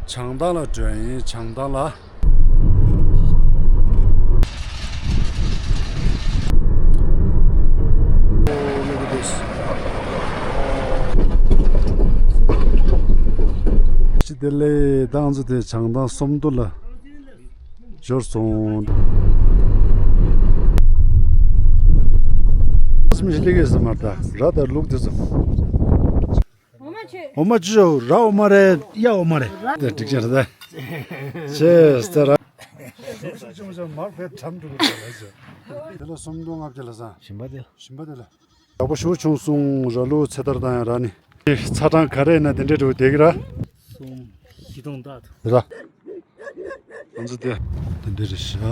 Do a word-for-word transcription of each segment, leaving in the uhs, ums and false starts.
བྱང་ཐང་ལ་འགྲོ་ཡིན། བྱང་ཐང་ལ། ཅི་དེ་ལས་ཏང་ཚོ་དེ་བྱང་ཐང་སོམ་དུ་ལ་འབྱོར་སོང་། སུམ་ཞིག་ལེགས་ཡོད་ས་མ་རེད། ད་ར་ད་ལུག་དེ་ཚོ། འོ་མ་ཆུ། འོ་མ་ཆུ་ཞོ། ར་འོ་མ་རེད། གཡག་འོ་མ་རེད། དེ་འགྲིག་ཅན་རེད་ད། ཆེས་ད་ར། ཞུ་ཞུ་ཆུང་ཆུང་མར་བས་གྲམ་འགྲོ་གི་རེད་ལ་ཟེར། དེ་ལ་སུམ་སྟོང་ལྔ་བརྒྱ་ལ་ཟ། ཞིམ་པ་དེ། ཞིམ་པ་དེ་ལ། ཡག་པོ་ཞུ་བྱུང་སོང་། ར་ལུག་ཚེ་ཐར་དང་ཡང་ར་ནི། ཚ་གྲང་ག་རེ་ཡིན་ན་དེ་འདྲས་འགྲོ་བསྡད་ཀྱི་ར། སུམ་བཞི་སྟོང་ལྟ་དུ། ར། ང་ཚོ་དེ། དེ་འདྲས་རེད་ཤག་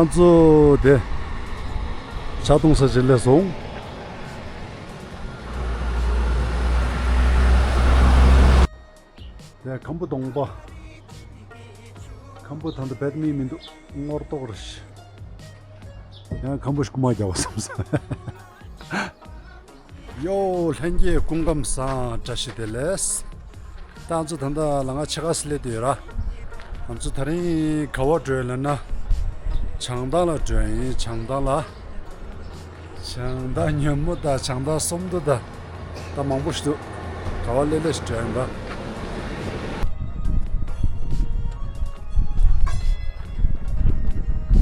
ང་ཚོ་དེ་ཇ་འཐུང་ས་ཅིག་སླེབས་སོང་། དེ་ཁམ་བུ་གདོང་པ། ཁམ་བུ་ད་ལྟ་བེད་མི་མི་འདུག་སྔོ་ཏོག་རེད། ཡང་ཁམ་བུ་ཞིག་རྐུ་མ་རྒྱག་པ་བསམ་སོང་། ཡོ། ལྷན་རྒྱས་སྐུ་ཁམས་བཟང་། བཀྲ་ཤིས་བདེ་ལེགས། ཏང་ཚོ་ད་ལྟ་ལམ་ཁ་ཕྱེད་ཀ་སླེབས་བསྡད་ཡོད་ར། ང་ཚོ་དེ་རིང་ག་པར་འགྲོ་ཡིན་ལབ་ན། བྱང་ཐང་ལ་འགྲོ་ཡིན། བྱང་ཐང་ལ། བྱང་ཐང་ཉོན་མོངས་དང་བྱང་ཐང་སོམ་དུ་དང་། ད་མང་པོ་ཞིག་འདུག་ག་པར་སླེབས་སླེབས་ཤིག་འགྲོ་ཡིན་པ།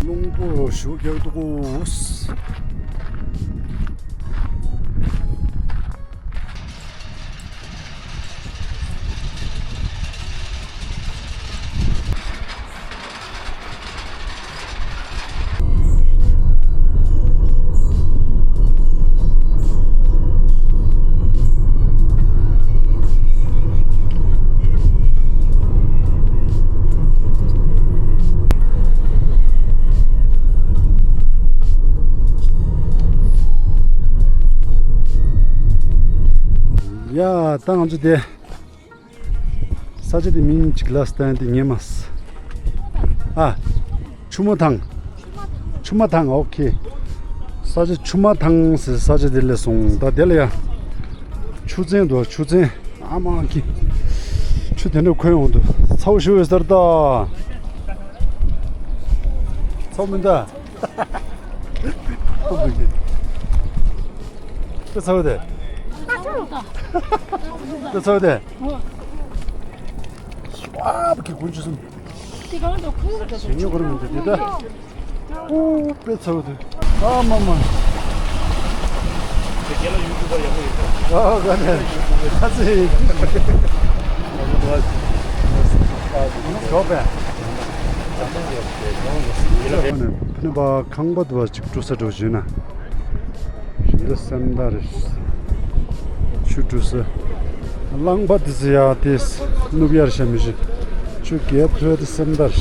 རླུང་པོ་ཞེ་པོ་རྒྱག་འདུག་གོ། ཡ། ད་ང་ཚོ་དེ། ས་ཆ་དེ་མིང་གཅིག་ལ་སྟན་ཏེ་ཉེ་མ། ཨ། ཆུ་མོ་ཐང་། ཆུ་མ་ཐང་། ཨོ་ཁེ། ས་ཆ་ཆུ་མ་ཐང་ཟེར་ས་ཆ་དེ་སླེབས་སོང་། ད་དེ་ལ་ཡ། ཆུ་ཚན་འདུག་ཆུ་ཚན། ཨ་མ་ཁེ། ཆུ་དེ་འདྲ་འཁོལ་ཡོང་འདུག་ཚ་པོ་ཞེ་པོ་ཡོད་ས་རེད་ད། ཚ་པོ་མིན་ད། དཔེ་ཚ་པོ་དེ། དཔེ་ཚ་པོ་དེ། ཨ་བ་གི་དགུན་ཆུ་སུམ། ཞེ་ཉོ་གོར་མི་འདུག་དེ་ད། ཨུ་དཔེ་ཚ་པོ་དེ། ཨ་མ་མ། ཨ་ག་ནས་ཁ་ཚེ། ཞོགས་པས། ཕ་ནས་པ་ཁང་པ་དུ་བ་གཅིག་བཀྲུ་ས་འགྲོ་བཞིན་ན། ཞིང་ཁ་སེམས་དར། ཆུ་བཀྲུ་ས། རླངས་པ་དེ་ཚོ་ཡག་དེ་ནུབ་ཡར་ཤ་མི་ཤི། ཆུ་རྒྱལ་ཐོས་དེ་སེམས་དར།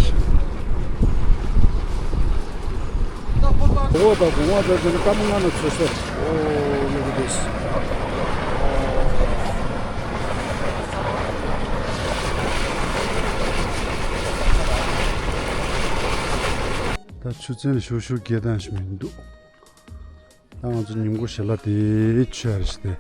འོ་ད་གོང་བ་ད་ཅན་སྐར་མ་ལྔ་ན་ཚོད་ས། འོ་ལུག་དེ། ད་ཆུ་ཚན་ལ་ཞུ་ཞུ་རྒྱལ་དང་ཞུ་མི་འདུག་ད་ང་ཚོ་ཉིན་གུང་ཞལ་ལག་དེ་མཆོད་ཡ་རེད་ཤག་དེ།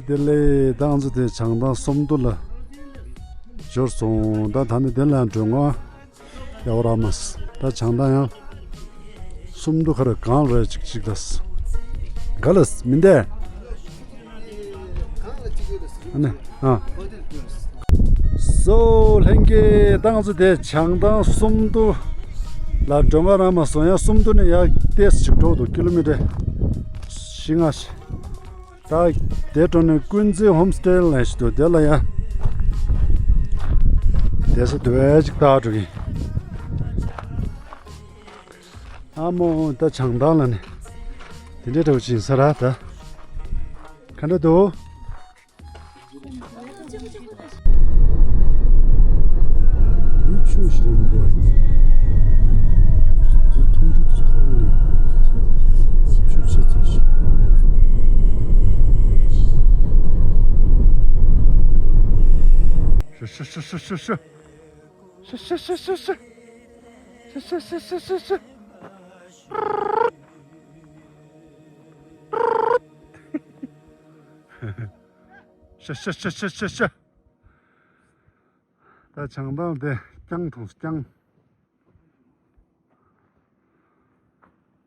དེ་ལས་ད་ང་ཚོ་དེ་བྱང་ཐང་སུམ་མདོ་ལ་འབྱོར་སོང་། ད་ད་ནི་དེ་ལ་འགྲོ་ང་ཡག་ར་མ་སི། ད་བྱང་ཐང་ཡང་སུམ་མདོ་ཁར་གང་རེ་ཅིག་ཅིག་ལ་སི། ག་ལ་སི་མི་འདས། ཨ་ནི། ཨ། སོ་ལྷན་རྒྱས། ད་ང་ཚོ་དེ་བྱང་ཐང་སུམ་མདོ་ལ་འགྲོ་ང་ར་མ་སོང་། ཡང་སུམ་མདོ་ནས་ཡར་ཏོག་ཙམ་ཅིག་འགྲོ་འདུག་ཀི་ལོ་མི་ཊར་བཞི་ལྔ་ཞིག་ད་དེ་འགྲོ་ནས་ཀུན་གཟིགས་ཧོམ་སྟེ་ལ་ཞིག་འདུག་དེ་ལ་ཡང་བསྡད་ས་དེ་བས་ཅིག་བཏགས་འགྲོ་གི། ཨ་མོ་ད་བྱང་ཐང་ལ་ནི་དེ་འདྲའི་འདྲ་བོ་ཅིག་ཡིན་ས་ར། ད་ག་འདྲ་འདུག་མི་ཆུ་ཞིག་རེད་མི་འདུག་དེ་མཐོང་རྒྱུ་དེ་ག་བ་ནས་ཆུ་ཆེ་ཚ་ཞིག་ཤ་ཤ་ཤ་ཤ། ཤ་ཤ་ཤ་ཤ་ཤ། ཤ་ཤ་ཤ་ཤ་ཤ། ཤ་ཤ་ཤ་ཤ་ཤ་ཤ། ད་བྱང་ཐང་དེ་རྐྱང་མཐོང་རྐྱང་།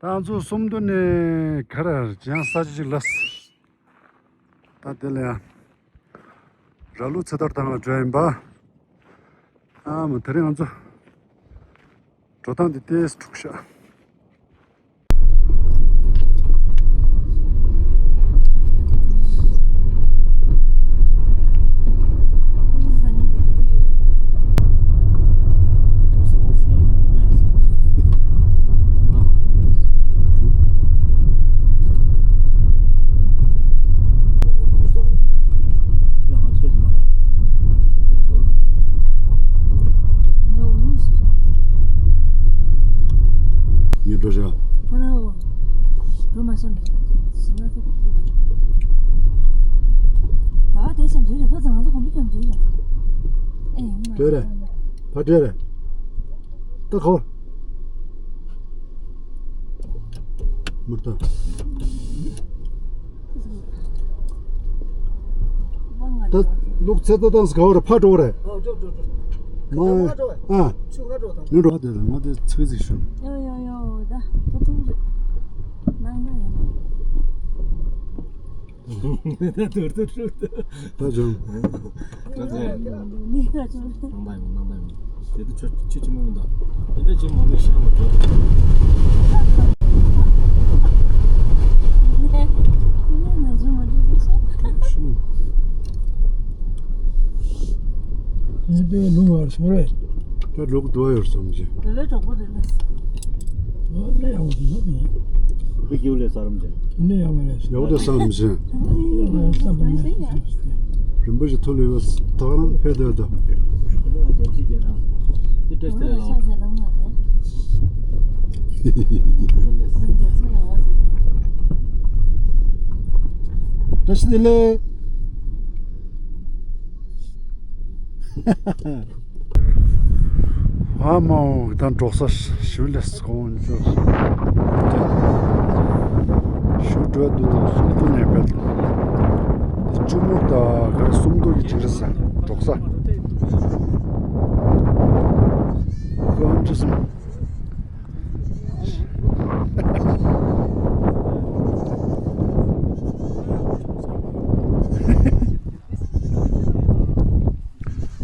ད་ང་ཚོ་སུམ་མདོ་ནས་ག་རེ་ལྗང་ས་ཆ་ཅིག་ལ། ད་དེ་ལ་ཡང་ར་ལུག་ཚེ་ཐར་ཐང་ལ་འགྲོ་ཡིན་པ། ཨ་མ་དེ་རིང་ང་ཚོ་འགྲོ་སྟངས་འདི་ཏོག་ཙམ་འཁྲུག་ཤག་ངས་འགྲོ་བྱ། ཁོ་ན་འོ། འགྲོ་མ་ཤེས་མ་ཤེས་ཤེས་ན་ཚོ་གོ་ད། ད་དེ་ཚོ་འདྲི་རེད། ཕ་ཚང་ང་ཚོ་གོམ་པ་ཀྱང་འདྲི་རེད། ཨེ་ཡོང་མ་འགྲོ་རེད། ཕ་འགྲོ་རེད། ད་ཁོ། མུར་ད། ད་ལུག་ཚེ་ད་དང་ས་ག་བ་རེད། ཕ་འགྲོ་རེད། ཨ། ང་དེ་ང་དེ་ཚིག་ཚིག་ཞུ། ཡོ་ཡོ་ཡོ་ད་ད་ཐུག་རེད། ནང་ད་ཡོད། ད་བྱུང་། ནང་པ་ཡོང་། ནང་པ་ཡོང་། དེ་དུ་ཆོ་ཆོ་ཆི་མོ་མི་འདུག་དེ་འདྲ་ཅིག་མ་ལུས་ཤང་མ་འགྲོ། ཨེ་པའི་ལུང་བར་སོང་རེད། ད་ལུག་རྡོ་ཡོར་སོང་ཅི། དེ་ལས་གྲོགས་པོ་རེད་ལ། ཨ་ལས་ཡང་དེ་ལ་མེད། བུ་རྒྱུ་ལས་ས་རམ་ཅན། ནི་ཡང་མ་ལས་ཡོག་དེ་བསམ་བཞིན། རིན་པོ་ཆེ་ཐུགས་ལས་བས་ཐག་རང་ཕེབས་དོད་དོ། བཀྲ་ཤིས་བདེ་ལེགས། ཨ་མའོ། ད་འབྲོག་ས་ཞུ་ལས་གོང་ཅོ། ཞུ་འགྲོ་འདུག་སུམ་མདོ་ནས་བལ། ཅུ་མོ་ད་ག་རེ་སུམ་མདོ་གི་ཅིག་རེད་ས་འབྲོག་ས། གོང་ཅོ་སུམ།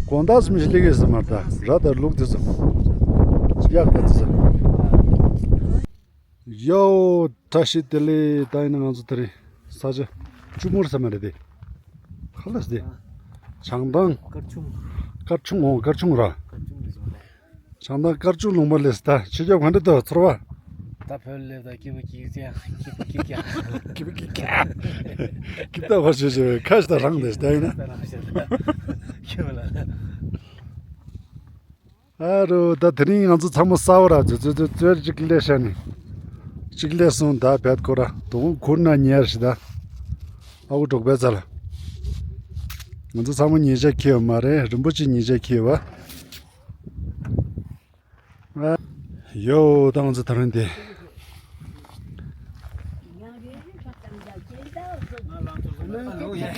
དགོང་དག་སུམ་ཞིག་ལེགས་ཡོད་ས་མ་རེད། ད་ར་ད་ལུག་དེ་ཚོ་གཡག་དེ་ཚོ། ཡའོ། བཀྲ་ཤིས་བདེ་ལེགས། ད་ཡིན་ན་ང་ཚོ་དེ་རིང་ས་ཆ་ཅུ་མོར་ས་མ་རེད་དེ། ཁ་ལགས་དེ། བྱང་ཐང་། སྐར་ཆུང་། སྐར་ཆུང་། འོ་སྐར་ཆུང་ར། སྐར་ཆུང་རེད་སོང་རེད། བྱང་ཐང་སྐར་ཆུང་ལུང་པ་ལས་ད་ཆོས་རྒྱལ་ག་འདྲ་འདུག་ཚོར་བ། ད་བོད་ལས་ད་སྐྱིད་པོ་སྐྱིད་ཀྱང་སྐྱིད་པོ་སྐྱིད་ཀྱང་། སྐྱིད་པོ་སྐྱིད་ཀྱང་། སྐྱིད་ད་བ་ཞེས་ཞེས་ཁ་ཞིག་ད་རང་ནས་ད་ཡིན་ན། ད་རང་ཞེས་ད་ཁྱོད་ལ། ཨ་རོ། ད་དེ་རིང་ང་ཚོ་ཚང་མ་གསར་པ་ར་ཙོ་ཙོ་ཙོ་ཙོ་གཅིག་སླེབས་ཤག་ནི། གཅིག་སླེབས་སོང་། ད་བད་ཁོ་ར་དོ་དགོང་གུར་ན་ཉལ་ཞིག་ད། ཨ་ཁུ་འབྲོག་པའི་རྩ་ལ། ང་ཚོ་ཚང་མ་ཉལ་ཆས་འཁྱེར་ཡོད་མ་རེད། རིན་པོ་ཆེ་ཉལ་ཆས་འཁྱེར་ཡོད་པ། ཡོ། ད་ང་ཚོ་ད་རུང་དེ།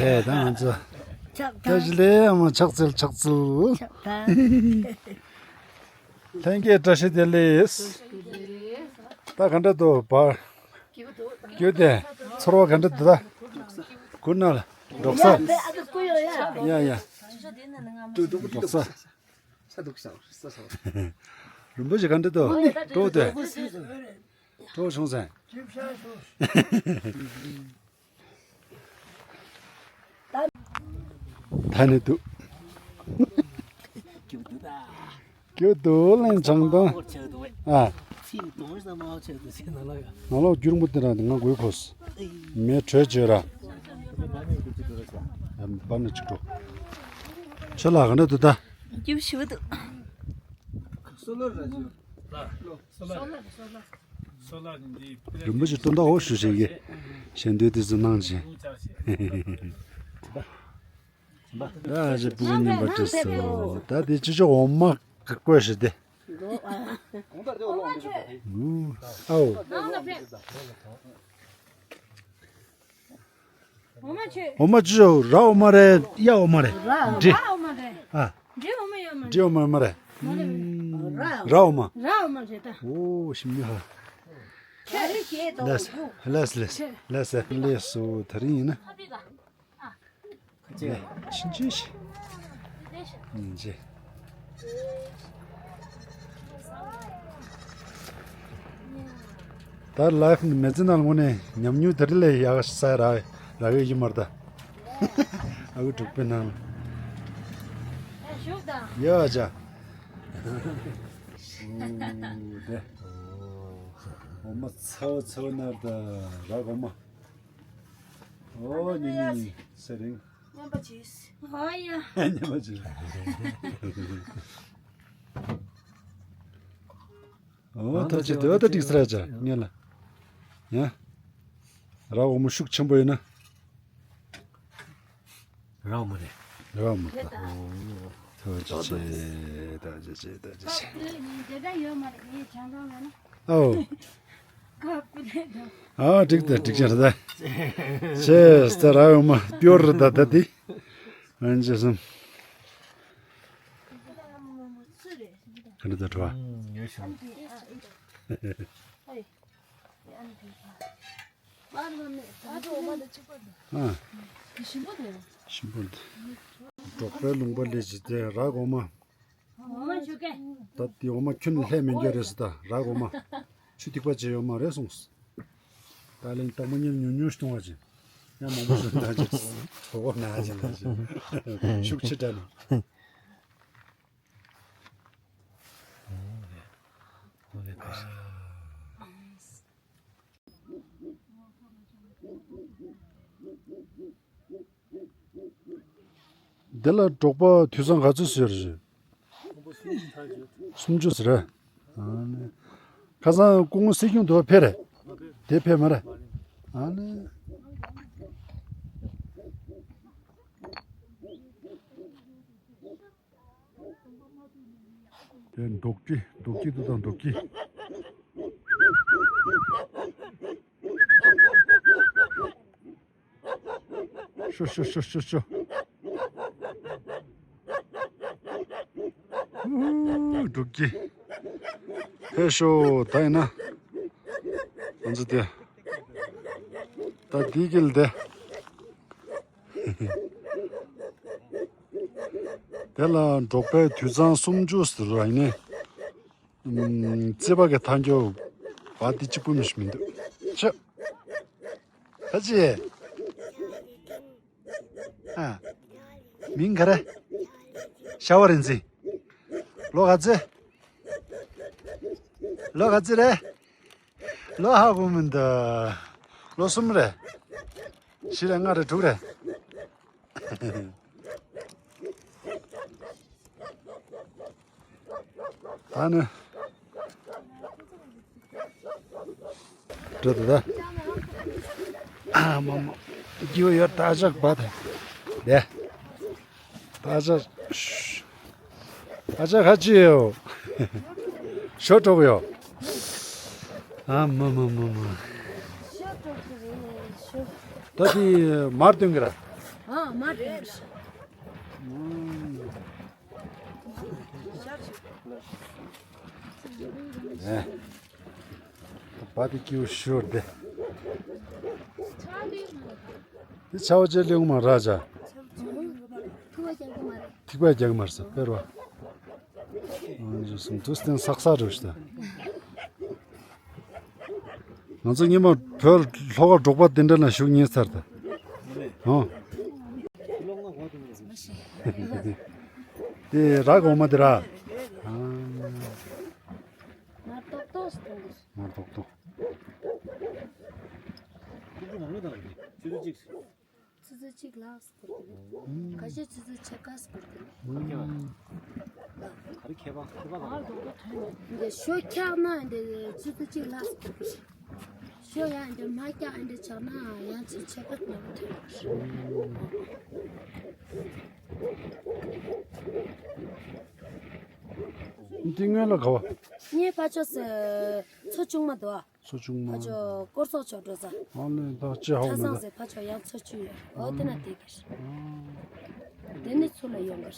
ཨེ་ད་ང་ཚོ་ཕྱག་བཀྲ་ཤིས་བདེ་ལེགས། ཨ་མ་ཕྱག་འཚལ་ཕྱག་འཚལ། ཕྱག་བཀྲ། ལྷན་རྒྱས་བཀྲ་ཤིས་བདེ་ལེགས། ད་ག་འདྲ་འདུག་བར། སྐྱོ་དེ། ཚོར་བ་ག་འདྲ་འདུག་ད། གུ་ན་ལ་འགྲོགས་ས། ཡ་ཡ། འགྲོགས་ས། རིན་པོ་ཆེ་ག་འདྲ་འདུག་སྤྲོ་དེ། སྤྲོ་བྱུང་ཟེར། ད་ནི་འདུག་སྐྱོ་སྡུག་ལན་བྱང་དང་། ཨ། ནང་ལོགས་རྒྱུ་རིང་པོ་དེ་ར་ང་དགོས་གོ་མེ་དྲོད་བྱོས་ར། ཨ། པ་ནི་ཅིག་འགྲོ། ཁྱོད་ལ་ག་འདྲ་འདུག་ད། སྐྱིད་པོ་ཞེ་པོ་འདུག་རིན་པོ་ཆེ་སྟོན་ཟླ་འོ་ཞུ་བྱེད་ཀྱི་ཞལ་འདོན་དེ་ཚོ་གནང་བྱས། ད་ཞེ་སྤུ་གུ་རྙིང་པ་བྲིས་སོ། ད་དེ་ཅི་ཅོག་འོ་མ་བཀོད་ཞེ་དེ། ཨའོ། འོ་མ་ཅི་ཅོག་ར་འོ་མ་རེད། གཡའ་འོ་མ་རེད། འབྲི། ཨ། འབྲི་འོ་མ་ཡོད་མ་རེད། འབྲི་འོ་མ་ཡོད་མ་རེད། ར་འོ་མ། ར་འོ་མ་རེད་ད། ཨོ་ཞིམ་ནི་ཧ། ལེས་ལེས་ལེས་ལེས་སོ། ད་རིང་ཡིན་ན། ཕྱིན་ཆད་ཤི། ཉིན་ཅེ། ད་ལའིབ་ནི་མི་ཚེ་ནང་ངོ་ནས་ཉམས་མྱོང་དེ་རིང་ལས་ཡག་ས་རག་རག་གི་ཡོད་མ་རེད་ད། ཨ་ཁུ་དྲུག་པའི་ནང་ལ། ཡ་ཅག་ཨོ་དེ། འོ་མ་ཚ་བོ་ཚ་བོ་ན་ད་རག་འོ་མ། ཨོ་ཉི་ཉི་ཉི་སེ་རིང་། སྨན་པ་བྱས། ཨོ་ཡ། སྨན་པ་བྱས། ཨོ་ཐབས་ཆེ་དེ་ཨོ་ད་འགྲིག་སྲིད་ར་ཅག་ངས་ལ། ཡ། ར་འོ་མ་ཤུགས་ཆེན་པོ་ཡིན་ན། ར་འོ་མ་རེད། ར་འོ་མ་རེད་ད། ཐུགས་རྗེ་ཆེ། ཐུགས་རྗེ་ཆེ། ཐུགས་རྗེ་ཆེ། ཨོ། ཨ་འགྲིག་ད་འགྲིག་ཆ་རེད་ད། ཆེས་ད་ར་འོ་མ་པིའོར་རེད་ད་ད་དེ། ཨན་ཅེ་སམ། ག་འདྲ་ད་བྲོ་བ། ཨ། ཞིམ་པོ་འདུག་འབྲོག་པའི་ལུང་པ་ལས་ཀྱི་དེ་ར་འོ་མ། འོ་མ་ཆུ་ཀེ། ད་དེ་འོ་མ་ཁྱོན་ནས་ལྷད་མི་འགྱོ་རེད་ཟེར་ད་ར་འོ་མ། ཆུ་ཐིགས་པ་ཅན་ཡོད་མ་རེད་གསུངས། ད་ལན་སྟག་མོ་གཉེར་ཉུང་ཉུང་ཞིག་གཏོང་བ་ཅན། ཡང་མང་པོ་ཞིག་ད་ཅིག་གྲོད་ཁོག་ན་ཅིག་ན་ཅིག་ཤུགས་ཆེ་དྲགས་ནས། འདི་ལ་འབྲོག་པ་དུད་ཚང་ག་ཚོད་ཟེར་རེད། སུམ་ཅུ་ཟེར་རེད། ཨ་ནི། ཁ་སང་སྐུ་ངོ་སྲིད་སྐྱོང་དུ་ཕེབས་རེད། དེ་ཕེབས་མ་རེད། ཨ་ནི། དེ་འབྲོག་ཁྱི། འབྲོག་ཁྱི་དེ་དང་འབྲོག་ཁྱི། ཤོ་ཤོ་ཤོ་ཤོ་ཤོ། ཨུ་ཧུ། འབྲོག་ཁྱི། ཧེ་ཤོ། ད་ཡིན་ན། ང་ཚོ་དེ། ད་དེའི་དཀྱིལ་དེ། དེ་ལ་འབྲོག་པའི་དུད་ཚང་སུམ་ཅུ་ཟེར་བ་ཡིན་ནའི། ཨུམ། རྩིས་པ་གི་ཐང་ཀྱོ་བ་དེ་གཅིག་པུ་མི་ཞིག་མི་འདུག་ཆ། ཨ་ཅེ། ཨ། མིང་ག་རེ། ཤ་བ་རིན་འཛིན། ལོ་ག་ཚོད། ལོ་ག་ཚོད་རེད། ལོ་ཧ་གོ་མི་འདུག་ལོ་གསུམ་རེད། བཞི་རེད། ལྔ་རེད། དྲུག་རེད། ད་ནི། འགྲོ་དེ་ད། ཨ་མ་མ། སྐྱིད་པོ་ཡོད། ད་ཅག་པ་དེ། དེ། ད་ཅག་ཨ་ཅག་ཁ་ཅི་ཡོད། ཞོ་དྲོ་གི་ཡོད། ཨ་མ་མ་མ་མ། ད་དེ་མར་སྟོན་གི་ར། མ་དྲན། ཨེ། བར་དེ་ཀིའུ་ཤོར་དེ། འདི་ཆ་བ་ཅན་ལེའུ་མ་ར་ཅ། ཐིགས་པ་རྒྱག་གི་མ་རེད། ཐིགས་པ་རྒྱག་གི་མ་རེད་ཟེར་དཔེར་བ། ཨང་ཞུ་སུམ་དུ་སྟེང་སག་སག་རེད་ཤི་ད། ང་ཚོ་སྔོན་མ་བོད་ལྷོ་ཁ་འབྲོག་པ་དེ་འདྲ་ན་བཞུགས་ཉེས་ཚར་ད། ཨོ། དེ་ར་གོང་མ་དེ་ར། ཨ། ང་ཏོག་ཏོག་ཞིག་གཏོང་གི། ང་ཏོག་ཏོག་ཆུ་ཚོད་གཅིག་ལགས་སྐོར་གྱི་རེད། ཁ་ཤས་ཆུ་ཚོད་ཕྱེད་ཀ་སྐོར་གྱི་རེད། ག་རེ་ཁྱད་པར་ཁྱད་པར་ག་རེ། འདི་ཞོ་འཁྱག་ན་འདི་ཆུ་ཚོད་གཅིག་ལགས་སྐོར་གྱི་རེད། ཞོ་ཡང་འདི་མ་འཁྱག་འདི་ཆགས་ན་ཡང་ཆུ་ཕྱེད་ཀ་ནང་ཐོན་པ་རེད། འདི་སྔོན་ལ་ག་བ། ངའི་ཕ་ཆོས་མཚོ་ཆུང་མ་འདུག་ཨ། མཚོ་ཆུང་མ། ཕ་ཆོས་སྐོར་ཚོགས་ཆོས་འགྲོ་ས། ཨ་ནི་ད་ཅི་ཧ་གོ་ཁ་མེད་སང་ད། ཟེར་ཕ་ཆོས་ཡང་མཚོ་ཆུང་ཡོད། འོ་དེ་ན་དེ་གིར། ཨ། དེ་ནི་ཚུར་ལ་ཡོང་གིར།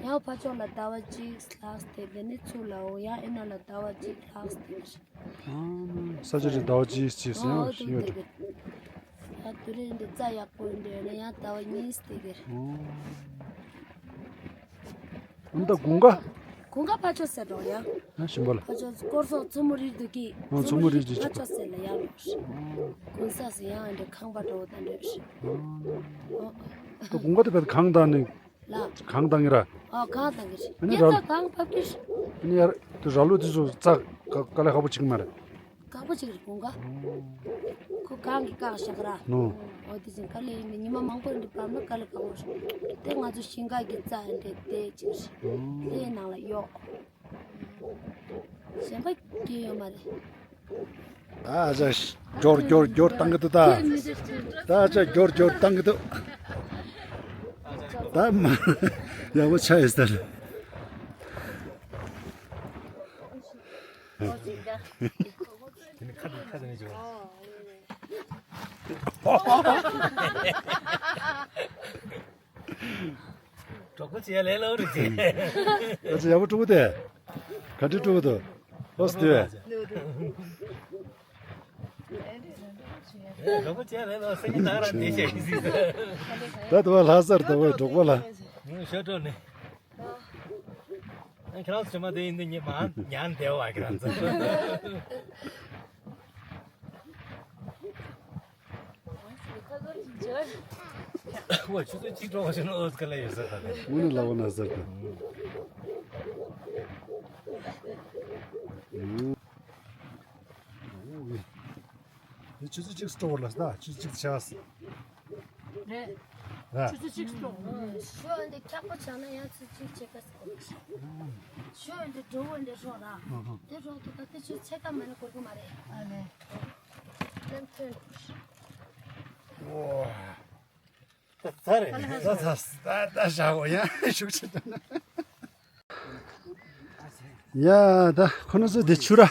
ཡང་ཕ་ཆོས་ལ་ཟླ་བ་གཅིག་ལྷག་སྟེ་དེ་ནི་ཚུར་ལ་འོ་ཡང་ཨེ་ན་ལ་ཟླ་བ་གཅིག་ལྷག་སྟེ་གིར། ཨ། ས་ཆ་རེ་ཟླ་བ་གཅིག་གཅིག་ཟེར་ཨ་ཡང་འོ་དེ་ཡོད་དེ་དེ། གིར། ཡང་དུ་རེ་འདི་རྩྭ་ཡག་པོ་འདི་ཡོད་ན་ཡང་ཟླ་བ་གཉིས་དེ་གིར། ཨོ། ཨ་ད་དགུན་ཁ། དགུན་ཁ་ཕ་ཆོས་ཟེར་འགྲོ་ཡ། ཨ་ཞིམ་པ་ལ། ཕ་ཆོས་སྐོར་ཚོགས་མཚོ་མོ་རིར་འདུག་གི། ཨ་མཚོ་མོ་རིར་གྱི་ཕ་ཆོས་ཟེར་ལ་ཡ་ལོ། དགུན་ས་ཟེར་ཡང་འདྲ་ཁང་པ་འགྲོ་བ་དང་འདྲ། ཨ་ད་དགུན་ཁ་དེ་བས་གངས་དང་ནི། ལ། གངས་དང་ངེ་ར། ཨ་གངས་དང་ངེ་ར། ཨ་ནི་ཡ་ར། ད་གངས་བབས་ཀྱི། ཨ་ནི་ཡ་ར་དེ་ར་ལོ་དེ་ཚོ་རྩྭ་དཀའ་ལས་ཁག་པོ་བྱེད་ཀྱི་མ་རེད། ཁག་པོ་ཅིག་རེད་དགུན་ཁ། ཁོ་གངས་ཀྱི་བཀག་བཞག་ར། ནོ། འོ་དེ་བཞིན་དཀའ་ལས་ཡིན་པས་ཉི་མ་མང་པོ་འདི་བབས་ན་དཀའ་ལས་ཁག་པོ་རེད། དེ་ང་ཚོ་ཞིང་ཁ་གི་རྩྭ་འདྲེ་དེ་ཅིག་རེད། དེའི་ནང་ལ་གཡོག་གཞན་པ་གི་ཡོད་མ་རེད། ད་ཨ་ཅག་སྐྱོར་སྐྱོར་སྐྱོར་བཏང་གི་འདུག་ད། ད་ཨ་ཅག་སྐྱོར་སྐྱོར་བཏང་གི་འདུག་ད་མ་ཡག་པོ་ཆགས་ཡོད་ས་རེད། དེ་ནི་ཁ་དེ་ཁ་དེ་ནས་བྱུང་། གྲོགས་པོ་བྱེད་ཡ་ལས་སླ་པོ་རེད་ཅེ། ཨ་ཅེ་ཡག་པོ་སྤྲོ་པོ་དེ། ག་འདྲ་སྤྲོ་པོ་འདུག་ཨོ་སི་དེ། གྲོགས་པོ་བྱེད་ཡ་ལས་སླ་པོ་སེང་གེ་ནག་རང་དེ་བྱས་ཀྱི་ཟིག་ད་དུ་བ་ལྷ་སར་དུ་བའི་གྲོགས་པོ་ལ། ངས་ཤོད་སྤྲོ་ནས། ཨ་ཁྱེད་རང་ཚོ་ཇོ་མོ་དེ་ཡིན་དུས་ཉི་མ་ཉན་བདེ་བ་ཁྱེད་རང་ཚོ། ཝ་ཆུ་ཚོད་གཅིག་འགྲོ་བ་ཞིག་ན་ཨོ་ཙི་ཀ་ལ་ཡོད་ས་ད་ནི། དངོས་གནས་ལབ་པ་ན་ཟེར་ད། ཨོ་ཝེ། དེ་ཆུ་ཚོད་གཅིག་སྤྲོ་བར་ལ་ཟླ་ཆུ་ཚོད་གཅིག་ཆགས། རེད། ར། ཆུ་ཚོད་གཅིག་སྤྲོ། ཞོ་འདི་འཁྱག་པོ་ཆགས་ན་ཡང་ཆུ་ཚོད་གཅིག་ཆགས་ས། ཞོ་འདི་གྲོ་བོ་འདི་སྲོག་ར། ཨ་ཧ། དེ་སྲོག་གི་ད་དེ་ཆུ་ཚད་ཀ་མ་ནི་གོར་གི་མ་རེད། ཨ་ལེ། ལེན་ཐོན། ཨོ། ད་ཚར་རེད། ད་ཚར་ད་ད་བཞག་གོ་ཡང་ཤུགས་ཆེ་ད་ན། ཡ་ད་ཁོ་ན་ཚོ་དེ་ཆུ་ར།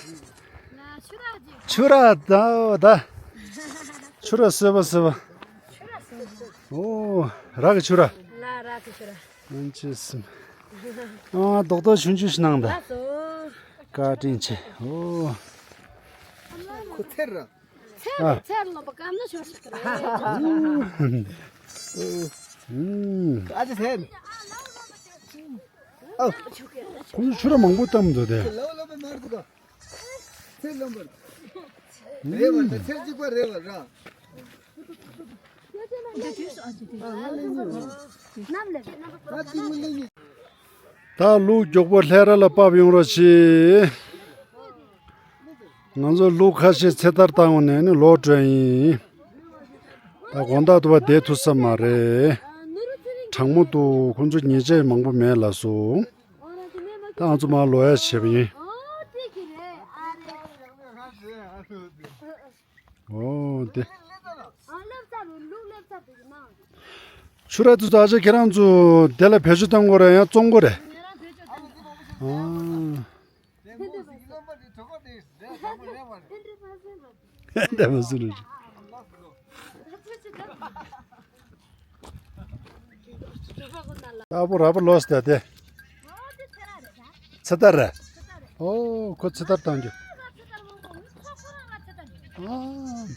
ཆུ་ར་ད་ད། ཆུ་ར་སོས་པ་སོས་པ། ཨོ་ར་གི་ཆུ་ར། ལ་ར་གི་ཆུ་ར། ཨན་ཅི་སིམ། ཨ་རྡོག་རྡོག་ཆུང་ཆུང་ཞིག་ནང་ད། ལ་སོ། བཀའ་དྲིན་ཆེ། ཨོ། ཁོ་ཚེར་ར། ཚེར་ཨ། ཚེར་ལོ་པ་སྐམ་ན་ཤོར་ཤོར་རེད། ཨ་ཅེ་ཚེར། ཨ། ཁོང་ཚོ་ཆུ་ར་མང་པོ་བཏབ་འདུག་དེ། ལོ་ལོ་པ་མར་འདུག་ག་ཚེར་ལོ་པ། རེད་བ་ཚེར་གཅིག་པ་རེད་བ་ར། ད་ལུག་མགྱོགས་པོ་ལྷས་ར་ལ་ཕབ་ཡོང་རོགས་གྱིས། ང་ཚོ་ལུག་ཁ་ཤས་ཚེ་ཐར་བཏང་བ་ནས་ནི་ལོག་འགྲོ་ཡིན། ད་དགོང་དག་ཏུ་བ་བསྡད་ཐུབ་ས་མ་རེད། གྲང་མོ་འདུག་ཁོང་ཚོ་ཉལ་ཆས་མང་པོ་མེད་ལ་སོ། ད་ང་ཚོ་མར་ལོག་ཡ་བྱེད་པ་ཡིན། ཨོ་དེ། ཆུ་ར་དུ་ད་ཆ་ཁྱེད་རང་ཚོ་དེ་ལ་བེད་སྤྱོད་གཏོང་དགོས་རེད་ཡང་བཙོང་དགོས་རེད། ཨ། དེ་མ་སུ་རེད། ཨ་པོ་ར་པོ་ལོས་ད་དེ། ཚེ་ཐར་རེད། ཨོ་ཁོ་ཚེ་ཐར་བཏང་རྒྱུ། ཨ།